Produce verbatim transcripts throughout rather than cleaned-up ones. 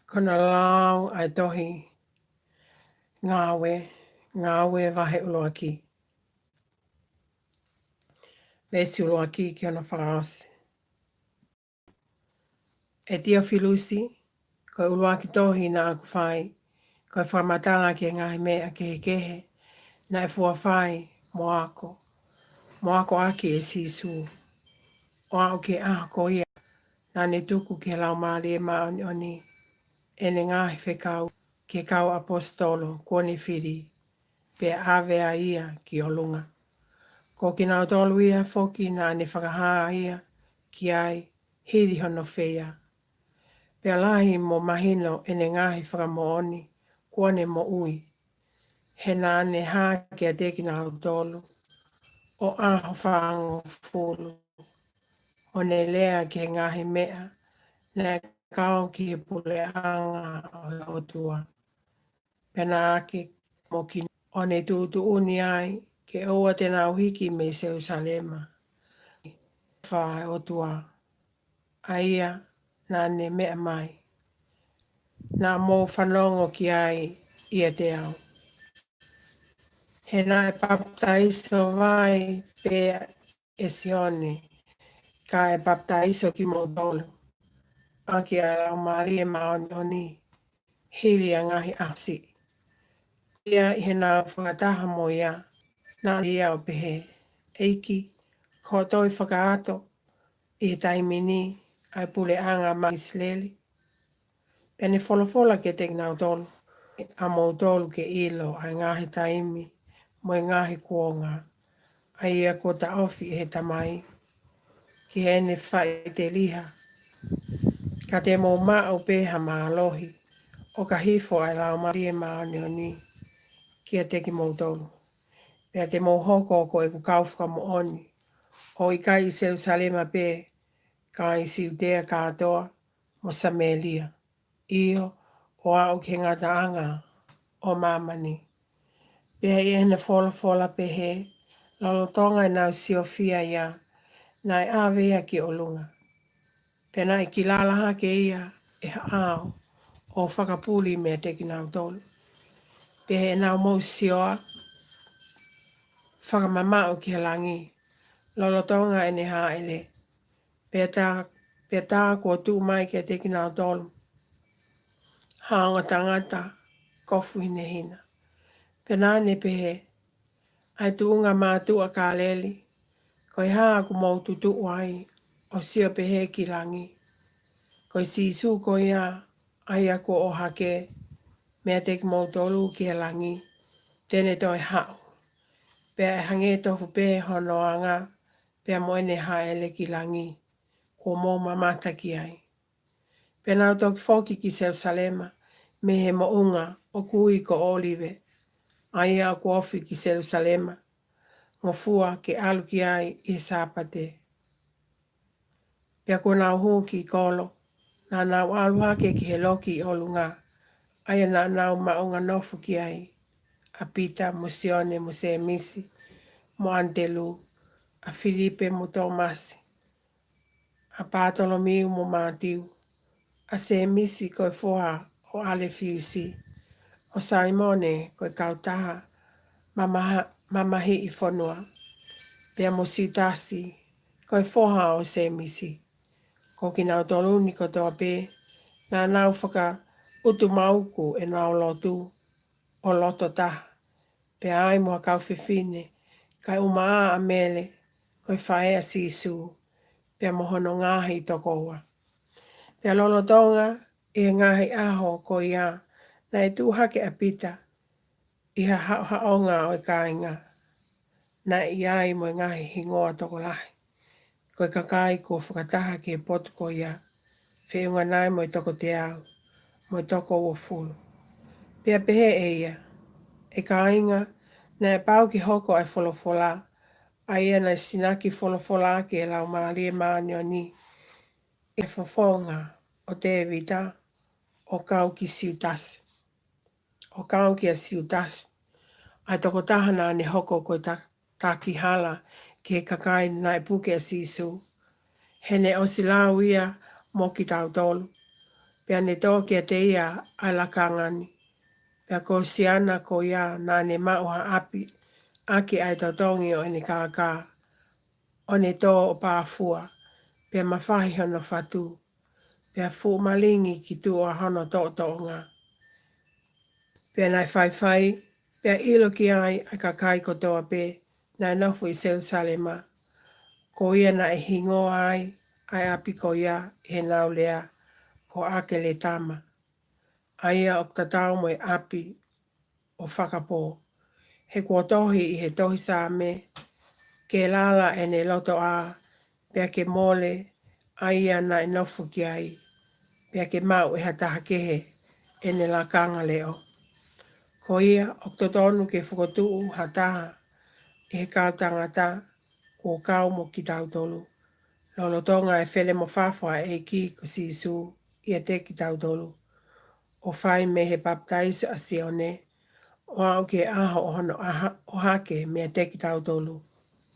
Ko hono lau ʻa e tohi Ngāue, Ngāue vahe ʻuluaki. Veesi ʻuluaki ki hono fakaʻosi. ʻE Tiofilusi, ko e ʻuluaki tohi naʻa ku fai, ko e fakamatala ki he ngaahi meʻa kehekehe naʻe fua fai mo ako, mo ako ʻaki ʻe Sīsū, ʻo aʻu ki he ʻaho ko ia naʻa ne tuku ki he Laumālie Māʻoniʻoni ʻene ngaahi fekau ki he kau ʻaposetolo kuo ne fili, pea ʻave ʻa ia ki ʻolunga. Ko kinautolu ia foki naʻa ne fakahā ia ki ai hili hono feia. Pea lahi mo mahino ʻene ngaahi fakamoʻoni kuo ne moʻui, he naʻa ne hā kiate kinautolu ʻo ʻaho fāngofulu, ʻo ne lea ki he ngaahi meʻa naʻe kau ki he puleʻanga ʻo e ʻOtua. Pea naʻa ke mo kina ʻo ne tuʻutuʻuni ai ke ʻoua te nau hiki mei Selusalema ʻa e ʻOtua, ʻa ia naʻa ne meʻa mai, naʻa mou fanongo ki ai ʻiate au. He naʻe papitaiso vai pē ʻe Sione, ka ʻe papitaiso kimoutolu ʻaki ʻa e Laumālie Māʻoniʻoni hili ʻa e ngaahi ʻaho siʻi. Ia ʻi heʻenau fakataha mo ia, naʻa ne pehē, ʻEiki, ko hoʻo toe fakaʻato ʻi he taimi ni ʻa e puleʻanga maʻa ʻIsileli? Pea ne folofola kiate kinautolu, ʻA moutolu ke ʻilo ʻa e ngaahi taimi mo e ngaahi kuonga ʻa ia kuo taʻofi ʻe he Tamai ki heʻene faʻiteliha, ka te mou maʻu pē ha mālohi ʻo ka hifo ʻa e Laumālie Māʻoniʻoni kiate kimoutolu. Pea te mou hoko ko ʻeku kau fakamoʻoni, ʻo ʻikai ʻi Selusalema pē, ka ʻi Siutea kātoa mo Samēlia, ʻio, ʻo aʻu ki he ngataʻanga ʻo māmani. Pea ʻi heʻene folofola pehē, lolotonga ʻenau siofia ia, naʻe ʻave ia ki ʻolunga. Pea naʻe kilala hake ia ʻe ha ʻao ʻo fakapuli meiate kinautolu. Pea ʻi heʻenau mou sioa fakamamaʻu ki he langi, lolotonga ʻene hāʻele, pea tā, pea tā kuo tuʻu mai kiate kinautolu ha ongo tangata kofu hinehina. Pea naʻa ne pehē, ʻA e tuʻunga mātuʻa Kāleli, ko e hā ʻoku mou tutuʻu ai ʻo sio pehē ki langi? Ko e Sīsū ko ia ʻa ia kuo ʻohake meiate kimoutolu ki he langi, te ne toe haʻu. Pea ʻe hangē tofu pē hono anga pea mo ʻene hāʻele ki langi kuo mou mamata ki ai. Pea nau toki foki ki Selusalema mei he moʻunga ʻoku ui ko ʻŌlive, ʻa ia ʻoku ofi ki Selusalema, ngofua ke ʻalu ki ai ʻi he Sāpate. Pea kuo nau hū ki kolo, naʻa nau ʻalu hake ki he loki ʻi ʻolunga, ʻa ia naʻa nau maʻunga nofo ki ai, ʻa Pita mo Sione mo Sēmisi mo ʻAnitelū, ʻa Filipe mo Tōmasi, ʻa Pātolomiu mo Mātiu, ʻa Sēmisi ko e foha ʻo ʻAlefiusi, ʻo Saimone ko e kautaha mamaha-, mamahiʻi fonua, pea mo Siutasi ko e foha ʻo Sēmisi. Ko kinautolu ni kotoa pē, naʻa nau fakaʻutumauku ʻenau lotu ʻo loto taha, pea ʻi ai mo ha kau fefine, kae ʻumaʻā ʻa Mele ko e faʻē ʻa Sīsū, pea mo hono ngaahi tokoua. Pea lolotonga ʻi he ngaahi ʻaho ko ia, naʻe tuʻu hake ʻa Pita ʻi ha haʻohaʻonga ʻo e kāinga, naʻe ʻi ai mo e ngaahi hingoa tokolahi, ko e kakai kuo fakataha ki he potu ko ia, feʻunga nai mo e toko teau mo e toko uofulu. Pea pehē ʻe ia, ʻE kāinga, naʻe pau ke hoko ʻa e folofola, ʻa ia naʻe sinaki folofola ʻaki ʻe he Laumālie Māʻoniʻoni, ʻi he fofonga ʻo Tēvita, ʻo kau ki Siutasi, ʻo kau kia Siutasi, ʻa e tokotaha naʻa ne hoko ko e ta-, takihala ki he kakai naʻe puke ʻa Sīsū, he naʻe ʻosi lau ia mo kitautolu. Pea ne tō kiate ia ʻa e lakanga ni. Pea ko Siana ko ia naʻa ne maʻu ha ʻapi ʻaki ʻa e totongi ʻo ʻene kākā, ʻo ne tō ʻo pāfua, pea mafahi hono fatu, pea fuʻu malingi ki tuʻa hono toʻotoʻonga. Pea naʻe faifai, pea ʻilo ki ai ʻa e kakai kotoa pē naʻe nofo ʻi Selusalema. Ko ia naʻe hingoa ai ʻa e ʻapi ko ia ʻi heʻenau lea ko ʻAkeletama, ʻa ia ʻoku tatau mo e ʻapi ʻo Fakapō. He kuo tohi ʻi he tohi Saame, ke lala ʻene lotoʻā, pea ke mole ʻa ia naʻe nofo ki ai, pea ke maʻu ʻe ha taha kehe ʻene lakanga leʻo. Ko ia ʻoku totonu ke fokotuʻu ha taha ʻi he kau tangata kuo kau mo kitautolu, lolotonga e felemofafo ʻa e ʻEiki ko Sīsū ʻiate kitautolu, ʻo fai mei he papitaiso ʻa Sione, ʻo aʻu ki he ʻaho ʻo hono ʻaha-, ʻohake meiate kitautolu.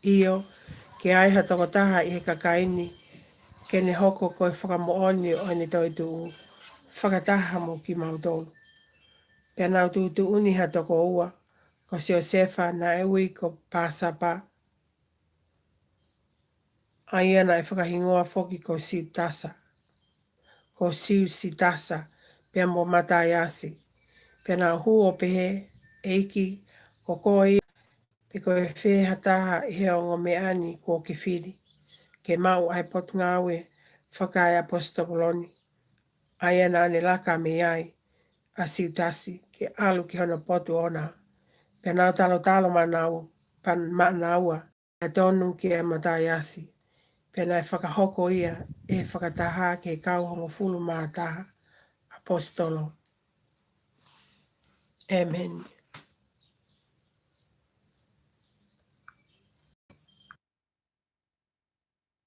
ʻIo, ke ai ha tokotaha ʻi he kakai ni, ke ne hoko ko e fakamoʻoni ʻo ʻene toetuʻu, fakataha mo kimautolu. Pea naʻa nau tuʻutuʻuni ha toko ua, ko Siosefa naʻe ui ko Pāsapa, ʻa ia naʻe fakahingoa foki ko Siutasa, ko Siusitasa, pea mo Mataiasi. Pea naʻa nau hū ʻo pehē, ʻEiki, ko koe ia, pe ko e fē ha taha ʻi he ongo meʻa ni kuo ke fili, ke maʻu ʻa e potungāue fakaeʻaposetolo ni, ʻa ia naʻa ne laka mei ai ʻa Siutasi, ke ʻalu ki hono potu ʻoʻona. Pea naʻa nau talotalo maʻanau-, pan-, maʻanaua, pea tonu kia Mataiasi. Pea naʻe fakahoko ia ʻe he fakataha ki he kau hongofulu mā taha ʻaposetolo. ʻĒmeni.